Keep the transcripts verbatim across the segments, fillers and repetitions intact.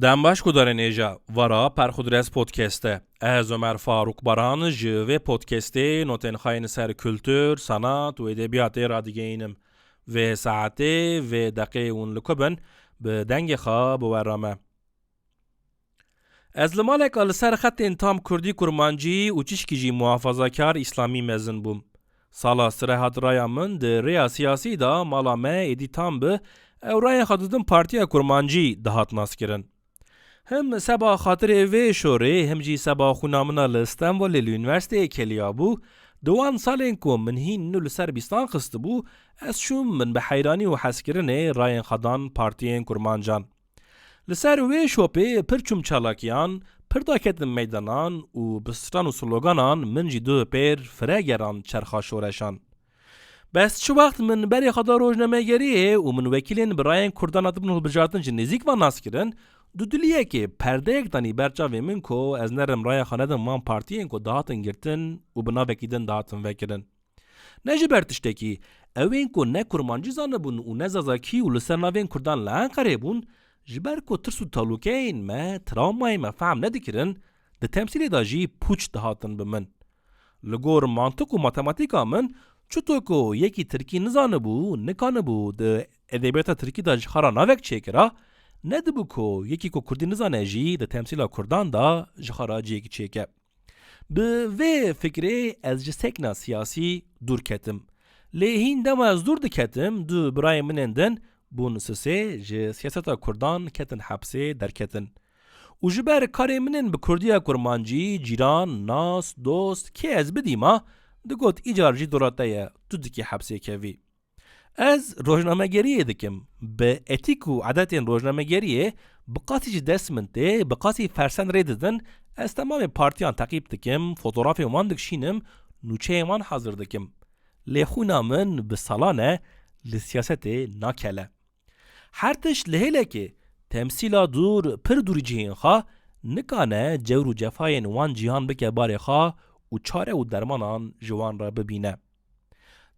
Dem baş gudarên êja, vara Perxudres Podcast e. Ez Ömer Faruk Baran ji vê podcastê notên xwe yên ser kultur, sanat û edebiyatê radigeyînim. Vê saetê, vê deqê hûn li ku bin, bi dengê xwe bi we re me. Ez li maleka li ser xetên tam kurdî kurmancî û çişkî jî muhafazakar îslamî mezin bûm. Sala sire hat raya min di rêya siyasî de mala me êdî tam bi, ew rayên xwe didin partiya kurmancî dihat naskirin. Him seba xatirê vê şorê, him jî seba xwîna min a li Stenbolê li Unîversîteyê keliya bû, di wan salên ku min hîn nû li ser bîstan xistibû, ez çûm min bi heyranî û hezkirinê rayên xwe dan partiyên kurmancan. Li ser wê şopê pir çûm çalakiyan, pir daketim meydanan û bi stran û sloganan min jî du pêr fire geran çerxa şoreşan. Bes çi wext min berê xwe da rojnamegeriyê û min wekîlên bi rayên kurdan hatibûn hilbijartin ji nêzîk ve nas kirin, dudiliyekê perdeyek danî ber çavê min ku ez nerim raya xwe nedim wan partiyên ku dihatin girtin û bi navekî din dihatin vekirin. Ne ji ber tiştekî, ew ên ku ne kurmancî zanibûn û ne zazakî û li ser navên kurdan li Enqerê bûn, ji ber ku tirs û talûkeyên me, trawmayên me fehm nedikirin, di temsîlê de jî pûç dihatin bi min. Li gor mantiq û matematîka min, çito ku yekî tirkî nizanibû, nikanibû di edebiyata tirkî de ji xwe re navek çêkira, nedibû ku yekî ku kurdî nizane jî di temsîla kurdan de ji xwe re cihekî çêke. Bi vê fikrê ez ji sekna siyasî dûr ketim. Lê hîn dema ez dûr diketim, du birayên min ên din bûn sisê, ji siyaseta kurdan ketin hepsê derketin. Û ji ber karê min ên bi kurdiya kurmancî, cîran, nas, dost, kê ez bidîma, digot, îcar jî dora te ye, tu dikî hepsê kevî. Ez rojnamegeriyê dikim. Bi etîk û edetên rojnamegeriyê bi qasî ji dest min tê, bi qasî fersen rê didin, ez temamê partiyan teqîb dikim, fotografên wan dikişînim, nûçeyên wan hazir dikim. Lê xwîna min bi salan e li siyasetê nakele. Her tişt li hêlekê, temsîla dûr, pir dûrî cihên xwe, nikane cewr û cefayên wan cîhan bike barê xwe û çare û dermanan ji wan re bibîne.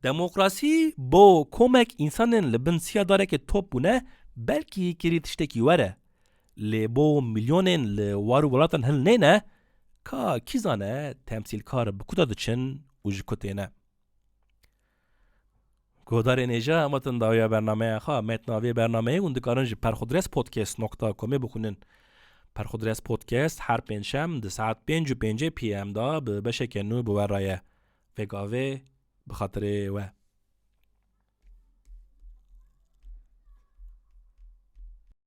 Demokrasî bo komek însanên li bin siya darekê top bûne, belkî kirî tiştekî were. Lê bo milyonên li war û welatan hilnêne, ka kî zane temsîlkar bi ku de diçin û ji ku têne. Guhdarên êja, em hatin dawiya bernameya xwe. Metna vê bernameyê hûn dikarin ji perxudres podcast nokta comê bixwînin. Perxudres Podcast her pêncşem di saet pênc û pêncê P M de bi beşeke nû bi we re ye. Vê gavê bi xatirê we.